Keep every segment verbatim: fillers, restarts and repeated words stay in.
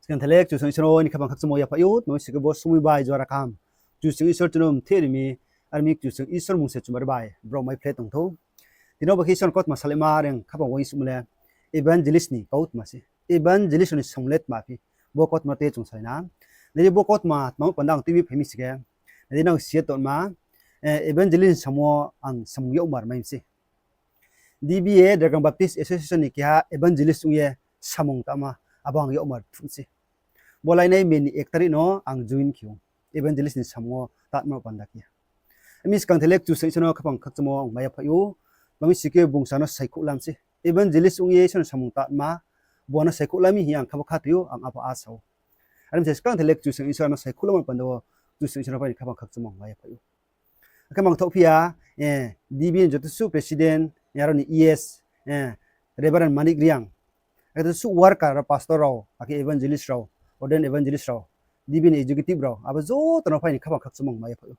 Skang thailek Kchusoyang Isor no aini khaphang khakchangmo yaphaih ou, tma mi sing khe bo somoi bai jora kaham Kchusoyang Isor chung no mtheh ri mi, are mi Kchusoyang Isor mung se chumari bai brao maiphlai tong thou. Tini bo khe Isor ni kautma salaima are ang khaphang uaingsouhmo le evangelist ni kautma se. Evangelist ni samung le tma phi, bo kautma tei chung salai na. Nai di bo kautma tma panda ang tui mi phai mi sing khe, nai di nang si ye tongma, evangelist ni samung wo ang samung yakmar mai mi se. D B A, Dergang Baptist Association ni keha evangelist ong ye samung tangma, abo ang yakmar thuh se. Bo lainai May ni ek tarik no ang join khe ou, evangelist ni samung wo tangma panda khe. Ami skang thailek Kchusoyang Isor no khaphang khakchangmo ang mai yaphaih ou, tma mi sing khe bung sa no saikhouh lam se. Evangelist ong ye Isor ni samung tangma, bo no saikhouh lam mi hing ye ang kha bo khathoi ou, ang abo asa ou. Are mi se skang thailek Kchusoyang Isor no saikhouh lam panda wo, Kchusoyang Isor no phaini khaphang khakchangmo ang mai yaphaih ou. Akhe mangthoh phi ya, D B ni joto suh president, aro ni E S, Reverend Manik Reang, akhe joto suh worker rao, pastor rao, akhe evangelist rao, ordained evangelist rao, D B ni executive rao, abo joto no phaini khaphang khakchangmo ang mai yaphaih ou.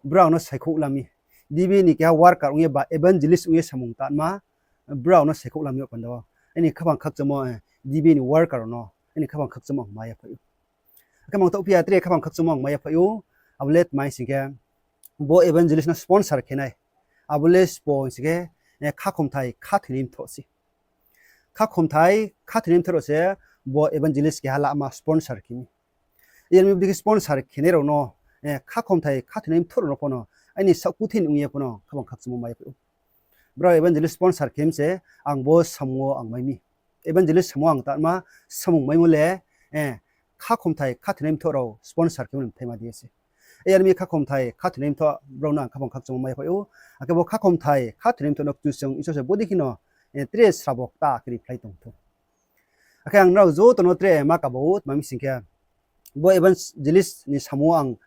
Brao ang no saikhouh lam mi. D B ni keha worker ong ye ba evangelist ong ye samung tangma, brao ang no saikhouh lam mi panda wo, aini khaphang khakchangmo, D B ni worker rao no aini khaphang khakchangmo ang mai yaphaih ou. Akhe mangthoh phi ya tre khaphang khakchangmo ang mai yaphaih ou, abo le tma mi sing khe, bo evangelist no sponsor khe nai, abo le spo sing khe, khakhomthai khathoinai mthoh se. Khakhomthai khathoinai mthoh rao se bo evangelist keha lama sponsor khe mi. Yar mi bodei khe sponsor khenai rao no, khakhomthai khathoinai mthoh rao no pho no, aini saohkuthei ni ong ye pho no khaphang khakchangmo mai yaphaih ou. Brao evangelist sponsor khe mi se, ang bo samung wo ang mai mi. Evangelist samung wo ang tangma, samung maimo le, khakhomthai khathoinai mthoh rao sponsor khe mi ni mthaima di ye se. Yar mi khakhomthai khathoinai mthoh brao no ang khaphang khakchangmo mai yaphaih ou. Akhe bo khakhomthai khathoinai mthoh no Kchusoyang Isor se bodei khe no, tre srabo kta khe ri phlai tong thou. Akhe ang nrao joto no tre ma kaba ou, tma mi sing khe, bo evangelist ni samung wo ang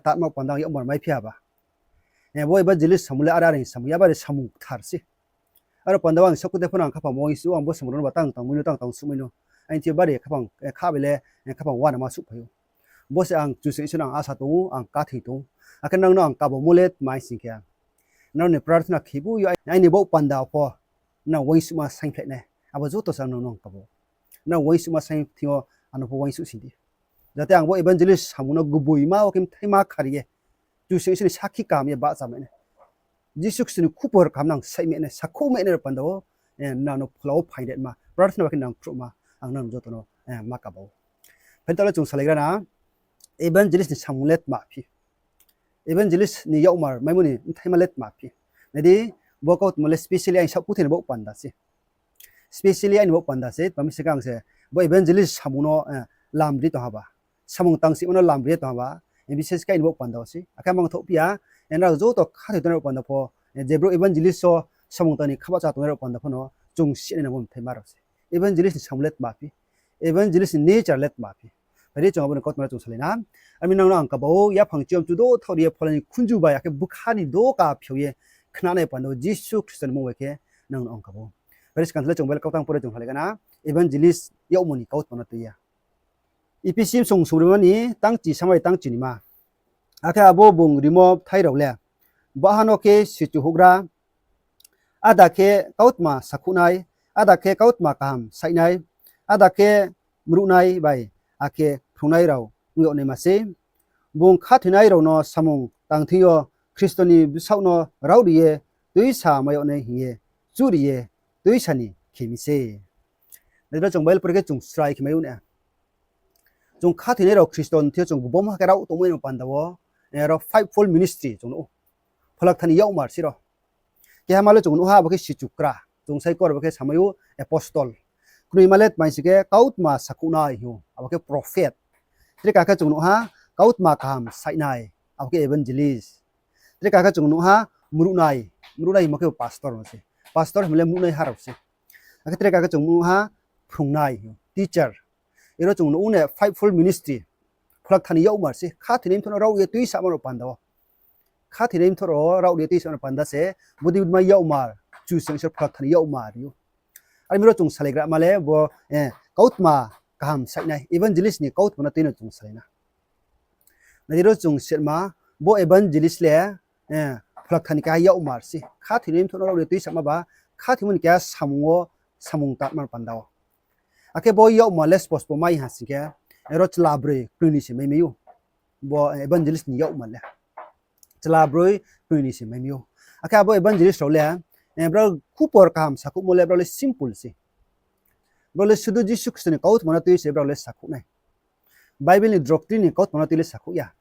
tangma panda ang yakmar mai phi ya ba, bo evangelist samung le are are ni samung ya, bari samung kthar se. Aro panda wo ang saohkuthei pho no ang khaphang uaingsouh ou, ang bo samung rao no ba tang tangmai no, tang tang suhmai no, aini thing yo bari khaphang, kha bai le, khaphang uanama suhphai ou. Bo se ang Kchusoyang Isor no ang asa tong ou, ang kathoi tong ou. Akhe nang no ang kabaomo le tma mi sing khe, nrao ni prarthana khe bu yo aini baoh panda pho nrao uaingsouhma saingphleh nai. Abo joto se ang nang no ang kaba ou. Nrao uaingsouhma saing thing yo ano pho uaingsouh sing di. Jate ang bo evangelist samung no gboima wo khe mthaima khari ye, Kchusoyang Isor ni sakhi kaham ye bahcha mai nai, Jisu Khristo ni khupor kaham nang saih mai nai, sakhouh mai nai rao panda wo, nang no phola wo phaing dema, prarthana bai khe nang khruhma, ang nang joto no ma kaba ou. Phai ta le chung salaigra na, evangelist ni samung le tma phi, evangelist ni yakmar maimo ni mthaima le tma phi. Nai di, bo kautma le specially aini saohkuthei ni baoh panda se. Specially aini baoh panda se, tma mi sing khe ang se bo evangelist samung no lam ri tong ha ba, samung tang simo no lam ri tong ha ba, bises khe aini baoh panda wo se. Akhe mangthoh phi ya, nrao joto khathoi tongnai rao panda pho, je brouh evangelist wo samung tang ni khabahcha tongnai rao panda pho no chung sinai nangmo mthaima rao se. Evangelist ni samung le tma phi, evangelist ni nature le tma phi. Phai di chung abo ni kautma no chung salai na. Ami nang no ang kaba ou, yaphang chiyom chudo thaoh ri ye phola ni khunju bai, akhe bkha ni doka phiao ye khnanai panda wo Jisu Khristo ni mmung bai khe nang no ang kaba ou. Phai di skang thailek chung Bible kautang pore chung salaigra na, evangelist yakmo ni kautma no tui ya. Ephesi bsong sungri ma ni tangchi samai tangchi ni ma. Akhe abo bung rimo bthai rao le, baha no khe sichu houhgra, ada khe kautma sakhouh nai, ada khe kautma kaham saih nai, ada khe mruhnai bai, akhe phrungnai rao ong yag naima sei. Bung khathoinai rao no samung tang thing yo Khristo ni bsaoh no raohri ye tuisa mai yag nai hing ye, chuhri ye tuisa ni khe mi sei. Nai di, chung Bible pore khe chung srai khe mai ou na. Chung khathoinai rao Khristo ni thing yo chung gboma khe rao tongmai no panda wo, aro fivefold ministry chung nuh ou. Pholakthani yakmar sei rao. Keha ma le chung nuh ha, abo khe sichukra. Chung saikor abo khe samai ou apostle. Knoi ma le tma mi sing khe kautma sakhouh nai hing ou, abo khe prophet. Tre ka khe chung nuh ha, kautma kaham saih nai, abo khe evangelist. Tre ka khe chung nuh ha, mruhnai. Mruhnai hingmo khe pastor no se. Pastor hingmo le mruhnaiha rao se. Akhe tre ka khe chung nuh ha, phrungnai, teacher. Aro chung nuh ou na fivefold ministry. Pholakthani yakmar se, khathoinai mthoh no raohri ye tuisamo rao panda wo. Khathoinai mthoh rao raohri ye tuisamo rao panda se, bodei bodei ma yakmar, Kchusoyang Isor pholakthani yakmar ri ou. Are mi ro chung salaigra ma le bo, kautma kaham saih nai, evangelist ni kautma no tui no chung salai na. Nai di ro chung sima, bo evangelist le, pholakthani keha yakmar se, khathoinai mthoh no raohri ye tuisamo ba, khathoimo ni keha samung wo, samung tangma panda wo. Akhe bo yakmar le spospo mai ha sing khe, aro chla broi kroi ni se mai mi ou. Bo evangelist ni yakmar le chla broi kroi ni se mai mi ou. Akhe abo evangelist rao le, brao khupor kaham sakhouhmo le brao le simple se. Brao le sudu Jisu Khristo ni kautma no tui se brao le sakhouh nai. Bible ni doctrine ni kautma no tui le sakhouh ya.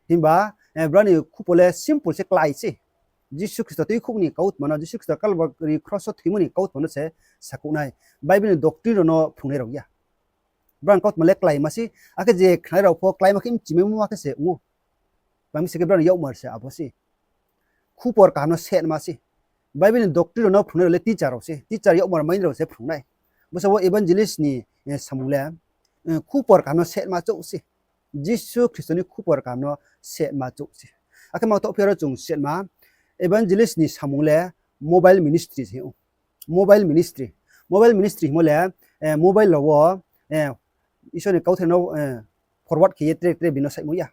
Himba brao ni khupor le simple se, klái se. Jisu Khristo tuikhouh ni kautma no, Jisu Khristo Kalvari kros wo thoimo ni kautma no se sakhouh nai. Bible ni doctrine rao no phrungnai rao ya. Brao ni kautma le kláima se, akhe je khnai rao pho kláima khe mchimaimo ma khe se ong ou. Tma mi sing khe brao ni yakmar se abo se. Khupor kaham no setma se. Bible ni doctrine rao no phrungnai rao le teacher rao se, teacher yakmar mai rao se phrungnai. Bo se bo evangelist ni samung le, khupor kaham no setma chouh se. Jisu Khristo ni khupor kaham no setma chouh se. Akhe ma thohphi aro chung setma, evangelist ni samung le mobile ministry se ou. Mobile ministry. Mobile ministry hingmo le, mobile rao wo Isor ni kauthai no forward khe ye tre tre bini no saihmo ya.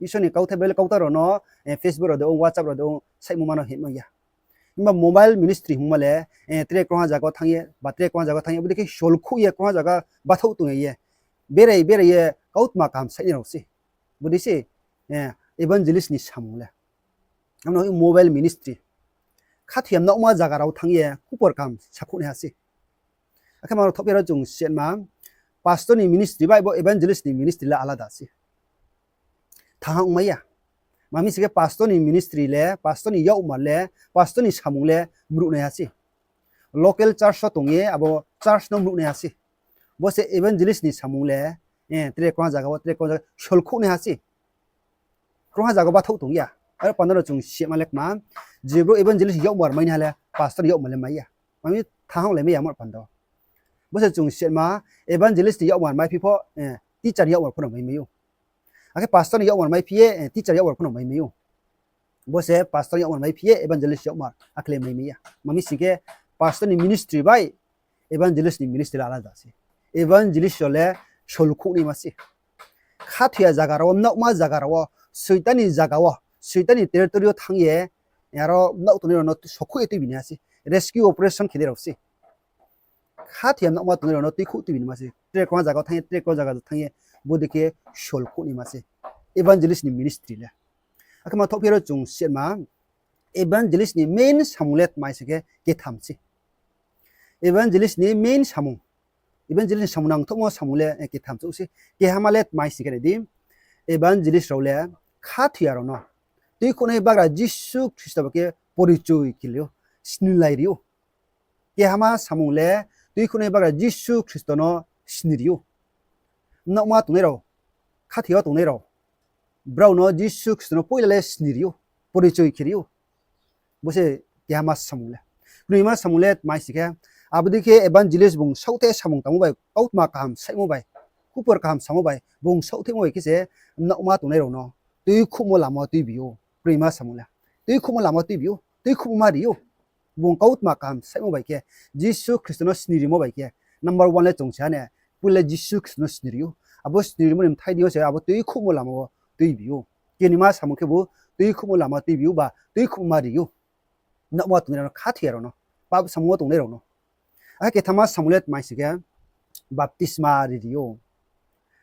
Isor ni kauthai Bible kauthai rao no Facebook rao de ong, WhatsApp rao de ong, saihmo ma no hingmo ya. Himba mobile ministry hingmo le, tre krungha zaga wo thanng ye, ba tre krungha zaga wo thanng ye, bodei khe solkhouh ye krungha zaga bathouh tong ye, berai berai ye kautma kaham sainai rao se. Bodei se evangelist ni samung le. Abo no mobile ministry. Khathoi ya mnaohma zaga rao thanng ye khupor kaham sakhouhnaiha se. Akhe ma rao thohphi aro chung setma, pastor ni ministry bai bo evangelist ni ministry le alada se. Thanng ha ongmai ya. Tma mi sing khe pastor ni ministry le, pastor ni yakmar le, pastor ni samung le mruhnaiha se. Local church wo tong ye abo church no mruhnaiha se. Bo se evangelist ni samung le, tre krungha zaga wo, tre krungha zaga solkhouhnaiha se. Krungha zaga wo bathouh tong ya. Aro panda no chung setma le kma, je brouh evangelist ni yakmar mai naiha le pastor ni yakmar le mai ya. Tma mi thanng ha onglai mai ya mo panda wo. Bo se chung setma, evangelist ni yakmar maiphi pho, teacher ni yakmar pho no mai mai ou. Akhe pastor ni yakmar maiphi ye teacher ni yakmar pho no mai mai ou. Bo se pastor ni yakmar maiphi ye evangelist ni yakmar akhe le mai mai ya. Tma mi sing khe pastor ni ministry bai evangelist ni ministry le alada se. Evangelist rao le solkhouhnaima se. Khathoi ya zaga rao wo, mnaohma zaga rao wo, Soitan ni zaga wo, Soitan ni territory wo thanng ye, aro mnaoh tongnai rao no sokhouh ye tuibinaiha se. Rescue operation khenai rao se. Khathoi ya mnaohma tongnai rao no tuikhouh tuibinima se. Tre krungha zaga wo thanng ye, tre krungha zaga wo thanng ye, bodei khe solkhouhnaima se evangelist ni ministry le. Akhe ma thohphi aro chung setma, evangelist ni main samung le tma mi sing khe ketham se. Evangelist ni main samung, evangelist ni samung nangthouhmo samung le ketham chouh se. Kehama le tma mi sing khe nai di, evangelist rao le khathoi ya rao no tuikhouhnai bagra Jisu Khristo bai khe porichoi khe lai ou, snilai ri ou. Kehama samung le tuikhouhnai bagra Jisu Khristo no sni ri ou. Mnaohma tongnai rao, khathoi yo tongnai rao, brao no Jisu Khristo no poila le sni ri ou, porichoi khe ri ou. Bo se kehama samung le. Knoima samung le tma mi sing khe, abo dei khe evangelist bung saohthaih samung tangmo bai, kautma kaham saihmo bai, khupor kaham samo bai, bung saohthaihmo bai khe se mnaohma tongnai rao no tuikhouhmo lama wo tuibi ou. Knoima samung le tuikhouhmo lama wo tuibi ou, tuikhouhmo ma ri ou. Bung kautma kaham saihmo bai khe, Jisu Khristo no sni rimo bai khe, number one le chung sa ha ne, poila Jisu Khristo no sni ri ou. Abo sni rimo ni mthai deing yo se abo tuikhouhmo lama wo tuibi ou. Knoima samung khebu tuikhouhmo lama wo tuibi ou ba tuikhouhmo ma ri ou. Mnaohma tongnai rao no, khathoi ya rao no, pap samung wo tongnai rao no. Akhe kethama samung le tma mi sing khe, baptisma ri ri ou.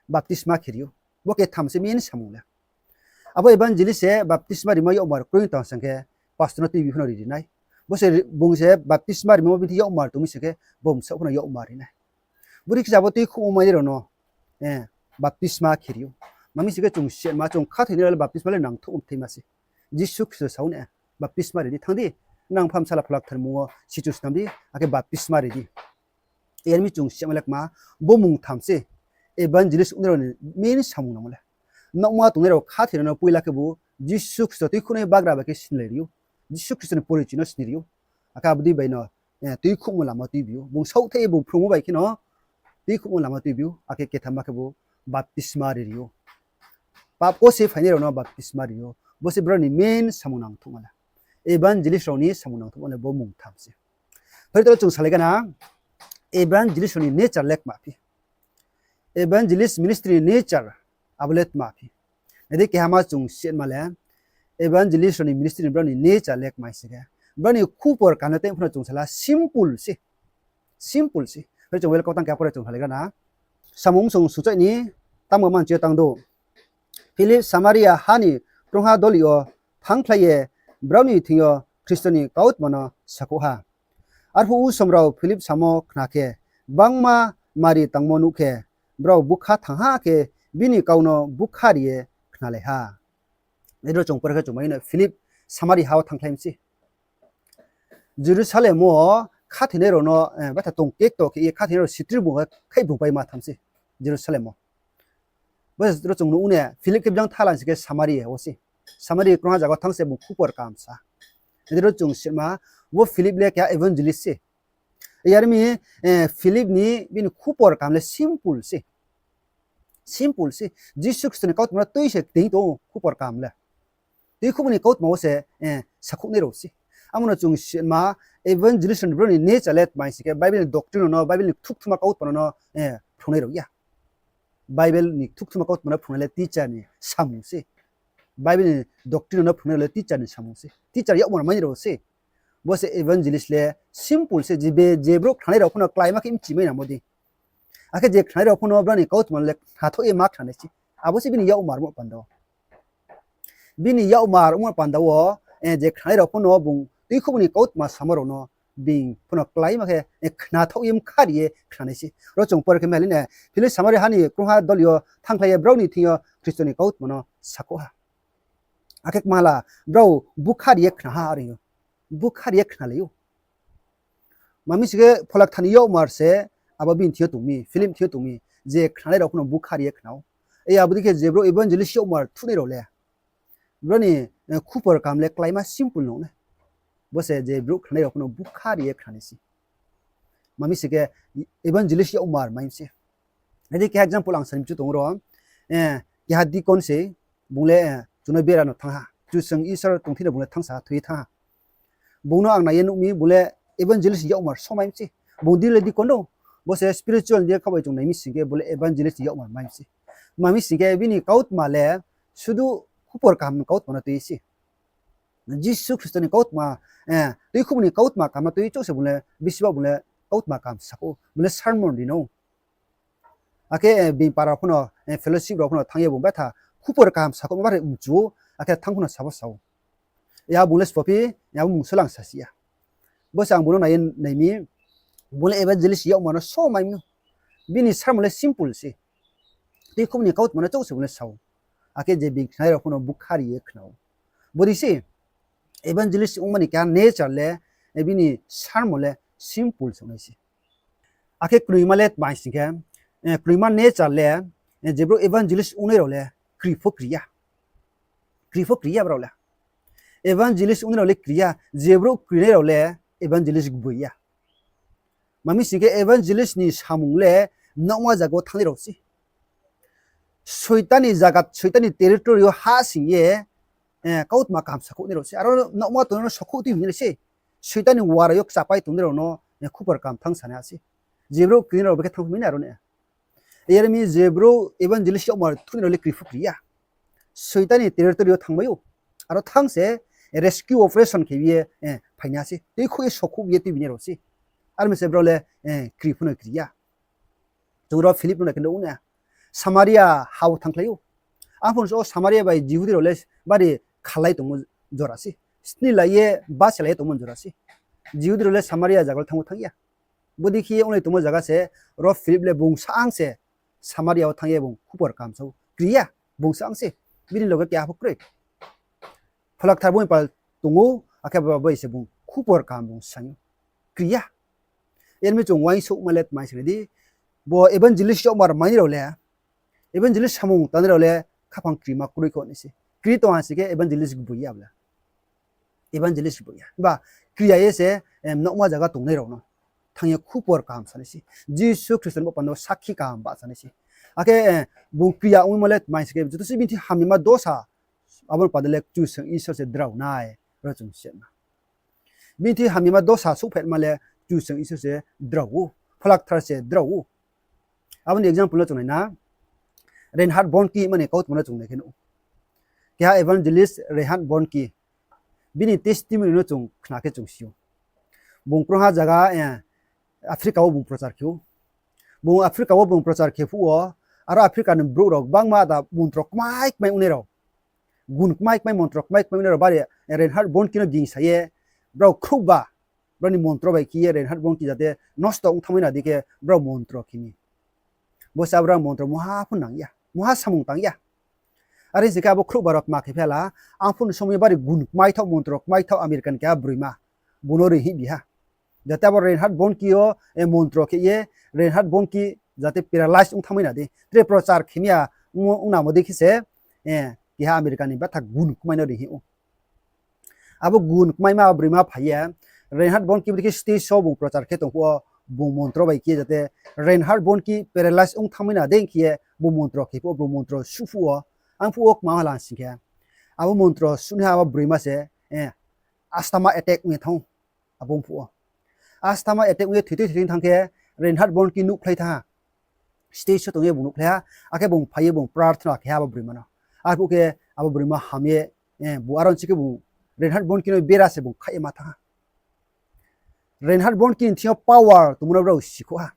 Baptisma khe ri ou. Bo ketham se main samung le. Abo evangelist se baptisma rimo yakmar kroi tong sing khe, pastor no tuibi pho no ri ri nai. Bo se bung se baptisma rimo bini yakmar tong mi sing khe, bung saoh pho no yakmar ri nai. Bodei khe se abo tuikhouhmo mai rao no baptisma khe ri ou. Tma mi sing khe chung setma, chung khathoinai rao le baptisma le nangthouh mthaima se. Jisu Khristo sa ou ne, baptisma ri di, thanng di, nang Pha, Bsala, Pholakthar mung wo sichu snam di, akhe baptisma ri di. Yar mi chung setma le kma, bo mungtham se evangelist ongnai rao ni main samung nangmo le. Mnaohma tongnai rao khathoi rao no poila khebu Jisu Khristo tuikhouhnai bagra bai khe sinlai ri ou. Jisu Khristo ni porichoi no sni ri ou. Akhe abo dei bai no tuikhouhmo lama wo tuibi ou. Bung saohthaih ye bung phrungmo bai khe no tuikhouhmo lama wo tuibi ou. Akhe kethama khebu baptisma ri ri ou. Pap wo se phainai rao no baptisma ri ou. Bo se brao ni main samung nangthouhma le. Evangelist rao ni samung nangthouhma le bo mungtham se. Phai toro chung salai gana, evangelist rao ni nature le tma phi. Evangelist ministry ni nature abo le tma phi. Nai di, kehama chung setma le, evangelist rao ni ministry ni brao ni nature le tma mi sing khe, brao ni khupor kaham no tei pho no chung sala simple se. Simple se. Phai chung Bible kautang keha pore chung halaigra na. Samung bsong suchaih ni tamo manchi yo tang dou. Philip Samaria ha ni krungha doli yo thanngkhlai ye, brao ni thing yo Khristo ni kautma no sakhouh ha. Arphuh usom rao Philip samo khna khe, gbangma mari tangmo nuh khe, brao bukha thanng ha khe, bini kau no bukha ri ye khnalai ha. Aro chung pore khe chung mai no Philip Samaria ha wo thanngkhlai mi se. Jerusalem wo khathoinai rao no, eh, betha tong kekto khe ye khathoinai rao sitri bung khe khai bung pai ma tham se Jerusalem wo. Bo ro chung nuh ou na, Philip khe bjang thalang si khe Samaria wo se. Samaria krungha zaga wo thanng se bung khupor kaham sa. Aro chung sima, bo Philip le keha evangelist se. Yar mi, eh, Philip ni bini khupor kaham le simple se. Simple se. Jisu Khristo ni kautma no tui se kting tong ou khupor kaham le. Tuikhouhmo ni kautma wo se, eh, sakhouhnai rao se. Amo no chung sima, evangelist ni brouh ni nature le tma hing si khe Bible ni doctrine no, Bible ni kthukthuma kautma no, eh, phrungnai rao ya. Bible ni kthukthuma kautma no phrungnai le teacher ni samung se. Bible ni doctrine no phrungnai rao le teacher ni samung se. Teacher yakmar mai ni rao se. Bo se evangelist le simple se, je be, je brouh khnanai rao pho no kláima khe mchimai nangmo dei. Akhe je khnanai rao pho no brao ni kautma le khnathoh ye ma khnanai se. Abo se bini yakmar ongmo panda wo. Bini yakmar ongmo panda wo, eh, je khnanai rao pho no bung tuikhouhmo ni kautma samo rao no bini pho no kláima khe, eh, khnathoh ye mkha ri ye khnanai se. Ro chung pore khe mai le na, Philip Samaria ha ni krungha doli yo thanngkhlai ye brao ni thing yo Khristo ni kautma no sakhouh ha. Akhe kmala, brao bukha ri ye khna ha are ou. Bukha ri ye khnalai ou. Mami si khe Pholakthar ni yakmar se abo bini thing yo tong mi, Philip thing yo tong mi, je khnanai rao pho no bukha ri ye khna ou. Ei abo dei khe je brouh evangelist yakmar thuhnai rao le, brao ni, eh, khupor kaham le kláima simple no nai. Bo se je brouh khnanai rao pho no bukha ri ye khnanai se. Mami si khe evangelist yakmar mai se. Nai di keha example ang sa ni mchu tong ro, eh, keha deacon se, bung le, eh, chung no bera no thanng ha. Kchusoyang Isor tongthi no bung le thanngsa thoi ye thanng ha. Bung no ang nai ye nuh mi, bung le evangelist ni yakmar so mai se. Bung di le deacon no, bo se spiritual di kha bai chung nai mi sing khe, bung le evangelist ni yakmar mai se. Mami sing khe bini kautma le sudu khupor kaham ni kautma no tui se. Jisu Khristo ni kautma, eh, tuikhouhmo ni kautma kaham no tui chouh se bung le, bisiba bung le kautma kaham sakhouh, bung le sermon ri no. Akhe, eh, bini para pho no, eh, fellowship rao pho no thanng ye bung betha khupor kaham sakhouh ma bari mchu, akhe thanng pho no sabo sa ou. Ya bung le sipho phi, ya bo mung solang sasi ya. Bo se ang bung no nai ye nai mi, bung le evangelist yakmar no so mai no. Bini sermon le simple se. Tuikhouhmo ni kautma no chouh se bung le sa ou. Akhe je bini khnanai rao pho no bukha ri ye khna ou. Bodei se, evangelist ongma ni keha nature le, eh, bini sermon le simple se ong nai se. Akhe knoima le tma hing sing khe, eh, knoima nature le, eh, je brouh evangelist ongnai rao le kri pho kri ya. Kri pho kri ya brao le. Evangelist ongnai rao le kri ya, je brouh krinai rao le evangelist gboi ya. Mami sing khe evangelist ni samung le naohma zaga wo thanngnai rao se. Soitan ni zaga, Soitan ni territory yo ha sing ye, eh, kautma kaham sakhouhnai rao se. Aro naohma tongnai no sakhouh tui hing nai se. Soitan ni wara yo kchapai tongnai rao no, eh, khupor kaham thanng sanai ha se. Je brouh krinai rao bo khe thanngphimai nai aro ni. Yar mi je brouh evangelist yakmar thuhnai rao le kri pho kri ya. Soitan ni territory yo thanngmai ou. Aro thanng se rescue operation khe ye, eh, phainai ha se. Tuikhouh ye sokhouh ye tuibinai rao se. Aro mi se brao le, eh, kri pho no kri ya. Chung ro Philip no nai khe nuh ou na. Samaria ha wo thanngkhlai ou. Arphuh so Samaria bai Jihudi rao le bari khalai tongmo jora se. Snilai ye, baselai ye tongmo jora se. Jihudi rao le Samaria zaga le thanng ou thanng ya. Bodei khe onglai tongmo zaga se, ro Philip le bung saang se, Samaria wo thanng ye bung khupor kaham sa ou. Kri ya, bung saang se, bini loge keha pho kroi. Pholakthar bung pal tong ou, akhe bo bai se bung khupor kaham bung saing ou. Kri ya. Yar mi chung uaingsouhma le tma hing sing di, bo evangelist yakmar mai rao le, evangelist samung tangnai rao le khaphang krima kroi kho nai se. Kri tong ha sing khe evangelist gboi ya bo le. Evangelist gboi ya. Ba, kri ya ye se, em, naohma zaga tongnai rao no thanng ye khupor kaham sanai se. Jisu Khristo ni bo panda wo sakhi kaham bahchanai se. Akhe, eh, bung kri ya ongmo le tma hing sing khe, joto se bini thing hamyama dosa, abo ni panda le Kchusoyang Isor se drao nai, ro chung sima. Bini thing hamyama dosa souhphaima le Kchusoyang Isor se drao ou, Pholakthar se drao ou. Abo ni example no chung nai na, Reinhard Bonnke mani kautma no chung nai khe nuh ou. Keha evangelist Reinhard Bonnke, bini testimony no chung khna khe chung si ou. Bung krungha zaga, eh, Africa wo bung prochar khe ou. Bung Africa wo bung prochar khe phuh wo, aro Africa ni brouh rao gbangma da montro kmai kmai ongnai rao, gun kmai kmai, montro kmai kmai ongnai rao bari Reinhard Bonnke no gingsa ye, brao khrouhba, brao ni montro bai khe ye Reinhard Bonnke jate nosto ong thanngmai na dei khe brao montro khe mi. Bo se abrao montro mungha pho nang ya, mungha samung tang ya. Are sing khe abo khrouhba rao kma khe phi la, arphuh ni somoi yo bari gun kmaithaoh, montro kmaithaoh American keha broima bung no reinghoih bi ha. Jate abo Reinhard Bonnke yo montro khe ye, Reinhard Bonnke jate paralyze ong thanngmai na dei, tre prochar khe mi ya, ongnamo dei khe se, keha America ni betha gun kmai no reinghoih ou. Abo gun kmaima broima phai ye, Reinhard Bonnke bodei khe stage wo bung prochar khe tong phuh wo, bung montro bai khe ye jate Reinhard Bonnke paralyze ong thanngmai na dei khe ye bung montro khe phuh wo, bung montro suh phuh wo, arphuh wo kma ha la sing khe, abo montro suhnaiha abo broima se, asthma attack ong ye thanng ou, abo phuh wo. Asthma attack ong ye thoitoi thoitoi thanng khe, Reinhard Bonnke nuhkhlai thanng ha. Stage wo tong ye bung nuhkhlai ha, akhe bung phai ye bung prarthana khe ha abo broima no. Arphuh khe abo broima ham ye, bung aro ni sing khe bung Reinhard Bonnke no bera se bung khaih ye ma thanng ha. Reinhard Bonnke ni thing yo power tongmo no brao sikhouh ha.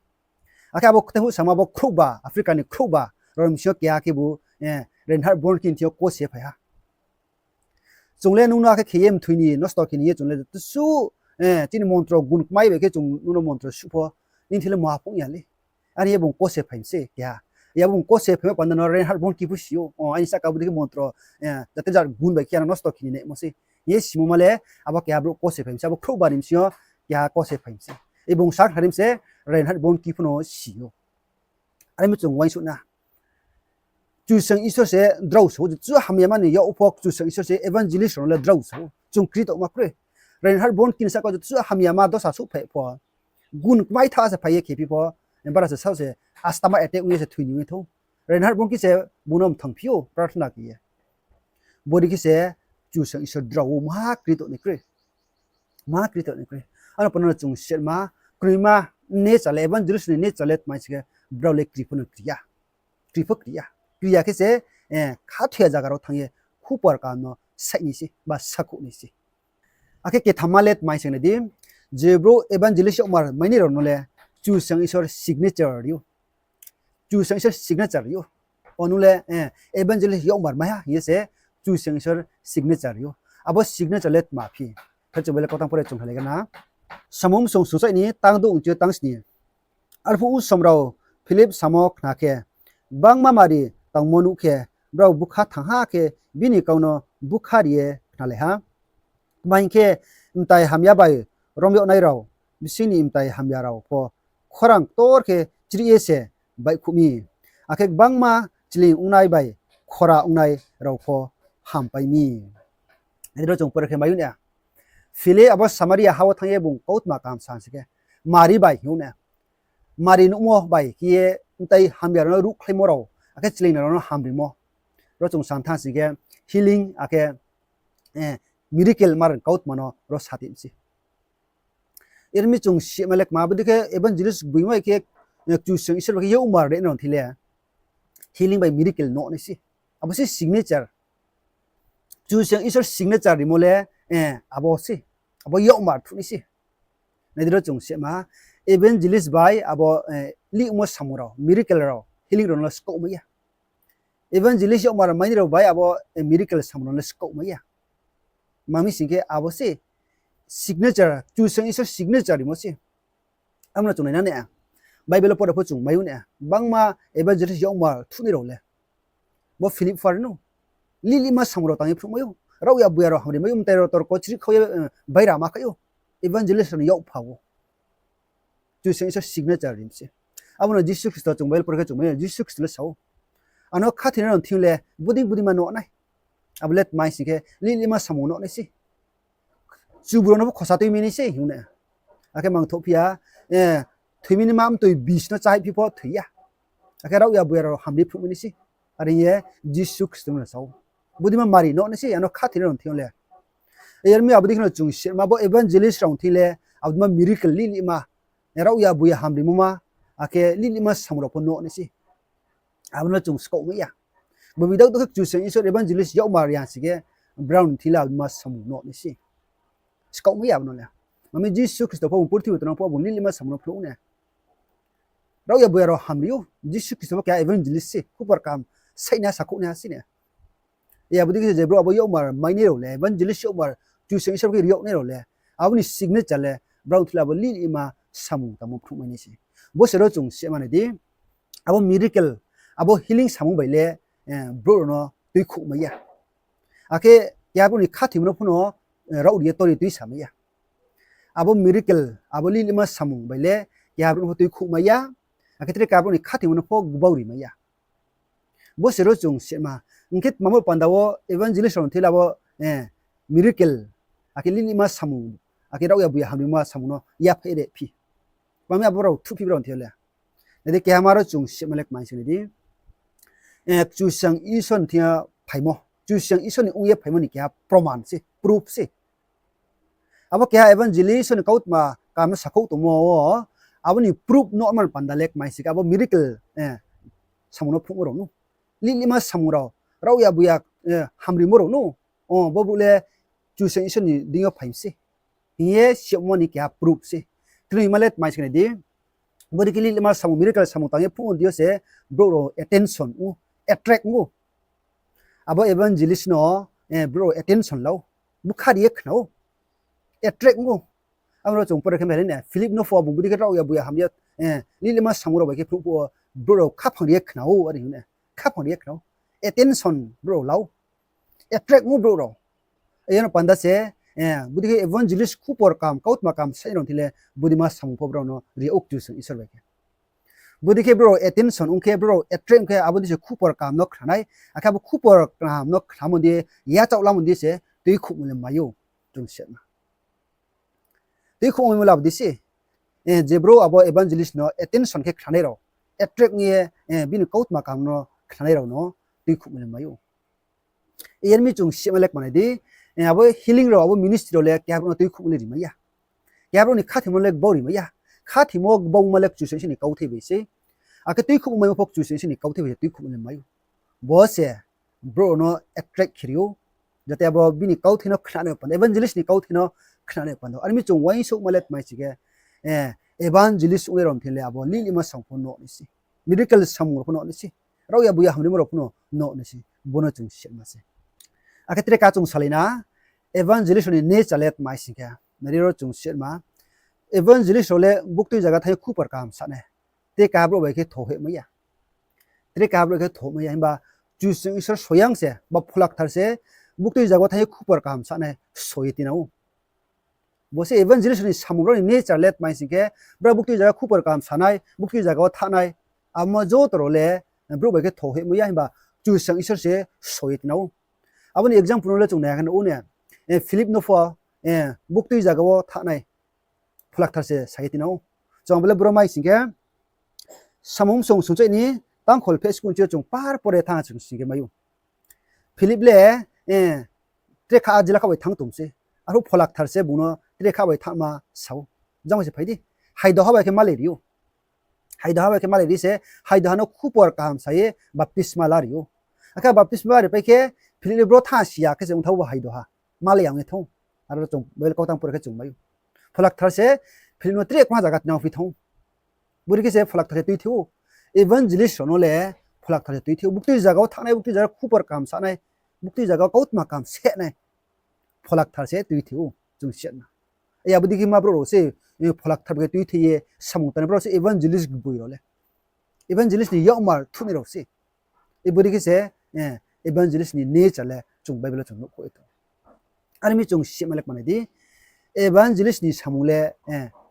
Akhe abo kthai phuh sama bo khrouhba, Africa ni khrouhba rao ni bsing yo keha khebu Reinhard Bonnke ni thing yo kose phai ha. Chung le nung no akhe khe ye mthoi ni, nosto khe ni ye chung le joto suh, chini montro gun kmai bai khe chung nung no montro suh pho, nini thing le mungha pho ong ya le. Are ye bung kose phai mi se keha. Abo bung kose phaimo panda no Reinhard Bonnke pho si ou, aini sahka bodei khe montro, jate jat gun bai khe ano nosto khe ni naimo se, hing ye simo ma le, abo keha brouh kose phai mi se, abo khrouhba ni bsing yo keha kose phai mi se. Bung sakhnari mi se, Reinhard Bonnke pho no si ou. Are mi chung uaingsouh na. Kchusoyang Isor se drao sa ou, joto suh hamyama ni yak pho Kchusoyang Isor se evangelist rao no le drao sa ou. Chung kri tongma kroi. Reinhard Bonnke ni sahka joto suh hamyama dosa souhphai pho, gun kmaithaoh se phai ye khephi pho, bara se sao se asthma attack ong ye se thoi ni ong ye thou. Reinhard Bonnke se bung no mthangphi ou, prarthana khe ye. Bodei khe se Kchusoyang Isor drao ou, mungha kri tong ni kroi. Mungha kri tong ni kroi. Ano panda no chung sima, kroima nature le, evangelist ni nature le tma hing sing khe, brao le kri pho no kri ya. Kri pho kri ya. Kri ya khe se, khathoi ya zaga rao thanng ye, khupor kaham no saih nai se, ba sakhouh nai se. Akhe kethamma le tma hing sing nai di, je brouh evangelist yakmar mainai rao no le, Kchusoyang Isor signature ri ou. Kchusoyang Isor signature ri ou. O nung le evangelist yakmar mai ha hing ye se Kchusoyang Isor signature ri ou. Abo signature le tma phi? Khe chung Bible kautang pore chung halai gana. Samung song sungsaih ni tang douh ongchi yo tang sni. Arphuh usom rao Philip samo khna khe, gbangma mari tangmo nuh khe, brao bkha thanng ha khe bini kau no bkha ri ye khnalai ha. Tma hing khe, mtai hamya bai rom yagnai rao, bsing ni mtai hamya rao pho khorang ktor khe chrih ye se baihkhouh mi. Akhe gbangma chleing ongnai bai khora ongnai rao pho hampai mi. Nai di ro chung pore khe mai ou na. Philip abo Samaria ha wo thanng ye bung kautma kaham sa sing khe, mari bai hing ou na. Mari nuhmo bai khe ye mtai hamya rao no ruhkhlaimo rao, akhe chleing nai rao no hamrimo. Ro chung sa thanng sing khe, healing akhe miracle mar kautma no ro sa ti mi se. Are mi chung sima le kma bodei khe evangelist gboima khe, Kchusoyang Isor bai khe yakmar ri nai rao thing le, healing bai miracle no nai se. Abo se signature. Kchusoyang Isor signature rimo le, abo se, abo yakmar thuh nai se. Nai di ro chung sima, evangelist bai abo lihmo samung rao, miracle rao, healing rao no le skaoh mai ya. Evangelist yakmar mainai rao bai abo miracle samung rao no le skaoh mai ya. Tma hing sing khe abo se signature, Kchusoyang Isor signature rimo se. Abo no chung nai na nai. Bible wo pore pho chung mai ou na. Gbangma evangelist yakmar thuhnai rao le, bo Philip pho are no, lihlihma samung rao tang ye phnuhmai ou, raohya buya rao hamrimai ou, mtai rao torko chrih khau ye baira ma khai ou. Evangelist rao ni yak pha ou. Kchusoyang Isor signature ri mi se. Abo no Jisu Khristo chung Bible pore khe chung mai ou, Jisu Khristo le sa ou, ano khathoinai rao thing le bodei bodei ma no nai. Abo le tma hing sing khe, lihlihma samung no nai se. Chuburo no pho khosa tui mi nai se hing ou na. Akhe mangthouh phi ya, thoi mi nai ma mtoi bis no cháhai phi pho thoi ya. Akhe raohya buya rao hamri phnuh mi nai se. Are hing ye Jisu Khristo no sa ou. Bodei ma mari no nai se, ano khathoinai rao thing le. Are mi abo dei khe no chung sima bo evangelist rao thing le, abo dei ma miracle lihlihma, raohya buya hamrimo ma, akhe lihlihma samung rao pho no nai se. Abo no chung skaoh mai ya. Bo bidau to khe Kchusoyang Isor evangelist yakmar ri ya sing khe, brao ni thing le abo dei ma samung no nai se. Skaoh mai ya abo no le. Mami Jisu Khristo pho bung purthimbi tongnang pho bung lihlihma samung no phnuh ou na. Raohya buya rao hamri ou, Jisu Khristo bo keha evangelist se, khupor kaham sainaiha, sakhouhnaiha se na. Abo dei khe se je brouh abo yakmar mainai rao le, evangelist yakmar Kchusoyang Isor khe ri yag nai rao le, abo ni signature le, brao thing le abo lih lihma samung tangmo phnuhmai nai se. Bo se ro chung sima nai di, abo miracle, abo healing samung bai le, brouh rao no tuikhouhmai ya. Akhe keha brouh ni khathoimo no pho no, raoh ri ye tor ye tuisamai ya. Abo miracle, abo lih lihma samung bai le keha brouh no pho tuikhouhmai ya. Akhe tre keha brouh ni khathoimo no pho gbau rimai ya. Bo se ro chung sima. Hing khe tma mo panda wo evangelist rao ni thing le abo, miracle, akhe lih lihma samung, akhe raohya buya hamrimo samung no yaphaih re phi. Tma mi abo rao thuhphi brao ni thing yo le. Nai di, keha ma ro chung sima le kmai sing nai di. Kchusoyang Isor ni thing yo phaimo, Kchusoyang Isor ni ong ye phaimo ni keha proman se, proof se. Abo keha evangelist ni kautma kaham no sakhouh tongmo wo, abo ni proof no man panda le kmai sing khe abo miracle, samung no phnuhmo rao no, lih lihma samung rao, raohya buya hamrimo rao no, o bo brouh le Kchusoyang Isor ni deing yo phai mi se hing ye simo ni keha proof se. Tini ma le kmai sing nai di. Bodei khe lih lihma samung, miracle samung tang ye phnuhmo deing yo se brouh rao attention ong ou, attract ong ou. Abo evangelist no, brouh rao attention la ou, bkha ri ye khna ou, attract ong ou. Abo no chung pore khe mai le na, Philip no pho bung bodei khe raohya buya hamri ye, lih lihma samung rao bai khe phnuh phuh wo, brouh rao khaphang ri ye khna ou, are hing na, khaphang ri ye khna ou. Attention brouh rao la ou, attract ong ou brouh rao. Aya no panda se, bodei khe evangelist khupor kaham, kautma kaham sainai rao ni thing le, bodei ma samung pho brao no ri ou Kchusoyang Isor bai khe. Bodei khe brouh rao attention ong khe, brouh rao attract ong khe, abo dei se khupor kaham no khna nai, akhe abo khupor kaham no khnamo dei, yachaoh lamo dei se tuikhouhmo le mai ou, chung sima. Tuikhouhmo le abo dei se, je brouh abo evangelist no attention khe khnanai rao, attract ong ye, bini kautma kaham no khnanai rao no tuikhouhmo le mai ou. Yar mi chung sima le kmanai di, abo healing rao, abo ministry rao le keha brouh no tuikhouhmo le rimai ya. Keha brouh ni khathoimo le gbau rimai ya. Khathoimo gbau ma le Kchusoyang Isor ni kauthai bai se. Akhe tuikhouhmo maimo pho Kchusoyang Isor ni kauthai bai se tuikhouhmo le mai ou. Bo se brouh rao no attract khe ri ou. Jate abo bini kauthai no khnanai panda, evangelist ni kauthai no khnanai panda. Are mi chung uaingsouhma le kmai sing khe, evangelist ongnai rao ni thing le abo lih lihma samung pho no nai se. Miracle samung rao pho no nai se. Raohya buya hamrimo rao pho no nai se. Bo no chung sima se. Akhe tre keha chung salai na, evangelist rao ni nature le kmai sing khe, nai di ro chung sima. Evangelist rao le buktui zaga thanng ye khupor kaham sa nai. Tre keha brouh bai khe thohhemai ya. Tre keha brouh khe thohmai ya himba Kchusoyang Isor soyang se, ba Pholakthar se, buktui zaga wo thanng ye khupor kaham sa nai so ye tinang ou. Bo se evangelist ni samung rao ni nature le kmai sing khe, brao buktui zaga khupor kaham sa nai, buktui zaga wo thanng nai, abo joto rao le brouh bai khe thohhemai ya himba Kchusoyang Isor se so ye tinang ou. Abo ni example no le chung nai khe nuh ou ne, Philip no pho, buktui zaga wo thanng nai Pholakthar se sa ye tinang ou. Chung abo le bro mai sing khe, Samung Bsong sungchaih ni tangkhol pheh skung chi yo chung par pore thanng chung sing khe mai ou. Philip le, tre kha jila kha bai thanng tong se. Arphuh Pholakthar se bung no tre kha bai thanngma sa ou. Jang bai se phai di. Haidoha bai khe malai ri ou. Haidoha bai khe malai ri se, haidoha no khupor kaham sa ye baptisma la ri ou. Akhe baptisma la ri pai khe, Philip le bro thanng si ya khe se ongtha ou bo haidoha. Malai ya ong ye thanng ou. Aro chung Bible kautang pore khe chung mai ou. Pholakthar se Philip no tre kma zaga tinang phi thanng ou. Bodei khe se Pholakthar se tuithi ou. Evangelist rao no le Pholakthar se tuithi ou. Buktui zaga wo thanng nai, buktui zaga khupor kaham sa nai, buktui zaga wo kautma kaham se nai. Pholakthar se tuithi ou, chung sima. Abo dei khe ma brouh rao se, Pholakthar bai khe tuithi ye samung tangnai brouh se evangelist gboi rao le. Evangelist ni yakmar thuhnai rao se. Bodei khe se, evangelist ni nature le chung Bible wo chung nuhkhouh ye tong. Are mi chung sima le kmanai di, evangelist ni samung le,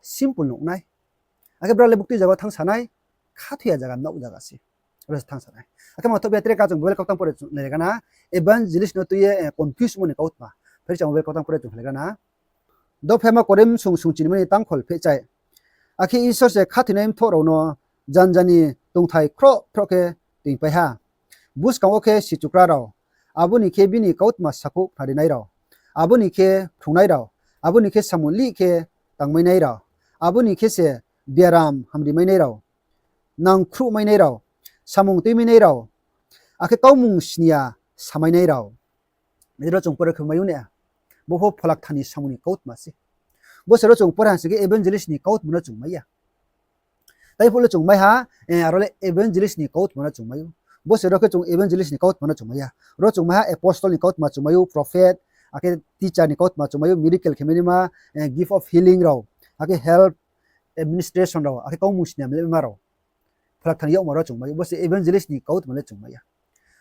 simple nuh nai. Akhe brao le buktui zaga wo thanng sa nai, khathoi ya zaga, nouh zaga se. Aro se thanng sa nai. Akhe ma thoh phi ya tre kha chung Bible kautang pore chung nai le gana, evangelist no tui ye, confuse mo ni kautma. Phai di chung Bible kautang pore chung nai le gana. Dophaima Korinth bsong sungchinima ni tangkhol phehchai. Akhe Isor se khathoinai mthoh rao no janja ni tongthai khroh khroh khe toingpai ha. Buskang wo khe sichukra rao, abo ni khe bini kautma sakhouh khnari nai rao, abo ni khe phrungnai rao, abo ni khe samung lih khe tangmainai rao, abo ni khe se biaram hamrimainai rao, nangkhruhmainai rao, samung tuimainai rao, akhe kaumung sini ya samainai rao. Nai di ro chung pore khe mai ou ne, bo pho Pholakthar ni samung ni kautma se. Bo se ro chung pore ha sing khe evangelist ni kautma no chung mai ya. Taiphuh le chung mai ha, aro le evangelist ni kautma no chung mai ou. Bo se ro khe chung evangelist ni kautma no chung mai ya. Ro chung mai ha apostle ni kautma chung mai ou, prophet, akhe teacher ni kautma chung mai ou, miracle khe mai naima, gift of healing rao, akhe help, administration rao, akhe kaumung sini ya mlema rao. Pholakthani yakma ro chung mai ou, bo se evangelist ni kautma le chung mai ya.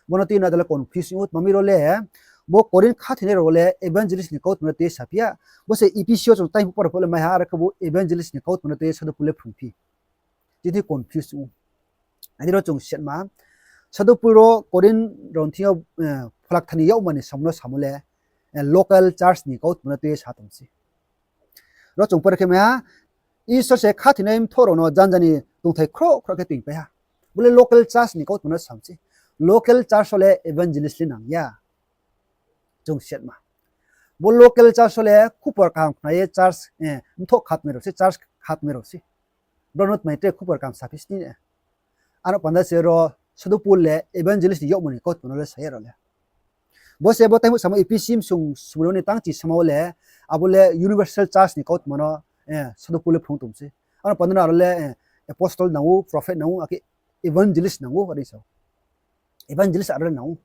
Bo no tui nai dala confuse ou, tma mi ro le, bo Korinth khathoinai rao le evangelist ni kautma no tui ye saphi ya. Bo se Ephesus wo chung taiphuh pora phuh le mai ha, aro khe bo evangelist ni kautma no tui ye Sadhu Paul le phrungphi. Chini confuse ou. Adi ro chung siatma, Sadhu Paul ro Korinth rao thing yo, pholakthani yakma ni samung no samo le, local church ni kautma no tui ye sa tong se. Ro chung pore khe mai ha, Isor se khathoinai mthoh rao no janja ni tongthai khroh khroh khe toingpai ha. Bo le local church ni kautma no sam se. Local church wo le evangelist le nang ya. Chung siatma, bo local church wo le khupor kaham khna ye church, mthoh khatmai rao se, church khatmai rao se. Brao no tmai tre khupor kaham saphi sni ne. Ano panda se ro Sadhu Paul le evangelist ni yakma ni kautma no le sa ya rao le. Bo se bo taiphuh samo Ephesus sung sumno ni tangchi sama wo le, abo le universal church ni kautma no, Sadhu Paul le phrung tong se. Ano panda no aro le, apostle nang ou, prophet nang ou, akhe evangelist nang ou, are sa ou. Evangelist aro le nang ou.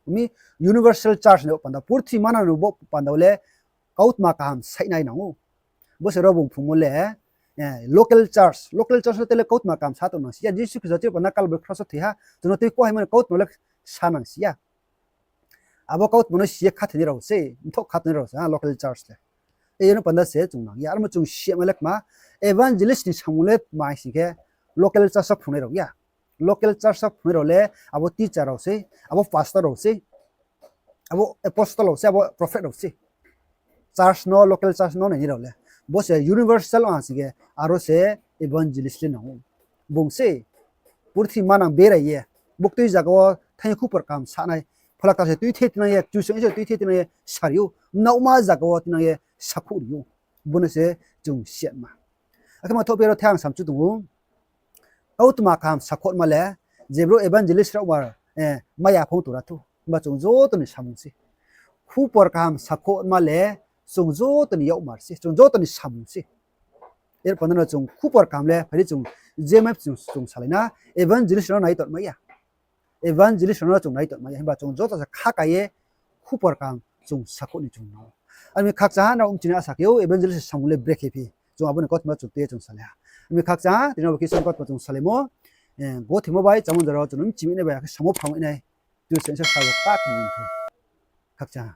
Umi universal church ni panda, purthima manang no bo panda wo le kautma kaham sainai nang ou. Bo se ro bung phrungmo le, local church, local church no tei le kautma kaham sa tong nang si ya, Jisu Khristo chini panda Kalbari kros wo thoi ha, chung no tei kuahaimo ni kautma le sa nang si ya. Abo kautma no si ye khathoinai rao se, mthoh khathoinai rao se, local church le. Aro panda se chung nang ya, aro mo chung siatma le kma, evangelist ni samung le tma sing khe, local church wo phrungnai rao ya. Local church wo phrungnai rao le, abo teacher rao se, abo pastor rao se, abo apostle rao se, abo prophet rao se. Church no, local church no nainai rao le. Bo se universal ong sing khe, aro se evangelist le nang ou. Bung se, purthima manang berai ye, buktui zaga wo thanng ye khupor kaham sanai, pholakthar se tuithe tinang ye, Kchusoyang se tuithe tinang ye sari ou, mnaohma zaga wo tinang ye sakhouh ri ou. Bo no se chung siatma. Akhe ma thoh phi aro the ang samchu tong ou. Kautma kaham sakhouhma le, je brouh evangelist rao ma, maya phung tongra thu, himba chung joto ni samung se. Khupor kaham sakhouhma le, chung joto ni yakmar se, chung joto ni samung se. Aro panda no chung khupor kaham le, phai di chung je mai chung, chung salai na, evangelist no nai tongmai ya. Evangelist rao no chung nai tongmai ya, himba chung joto se kha ka ye khupor kaham chung sakhouh ni chung nang ou. Ami khakchang ha nrao mchini asa khe ou, evangelist samung le brekhe phi. Chung abo ni kautma chung tui ye chung salai ha. Ami khakchang ha, tini bo khe Isor ni kautma chung salaimo, gothoimo bai, chámung jora wo chung no mchimi nai bai, akhe samo phrang nai, Kchusoyang se sabo pa khe ni thou. Khakchang ha.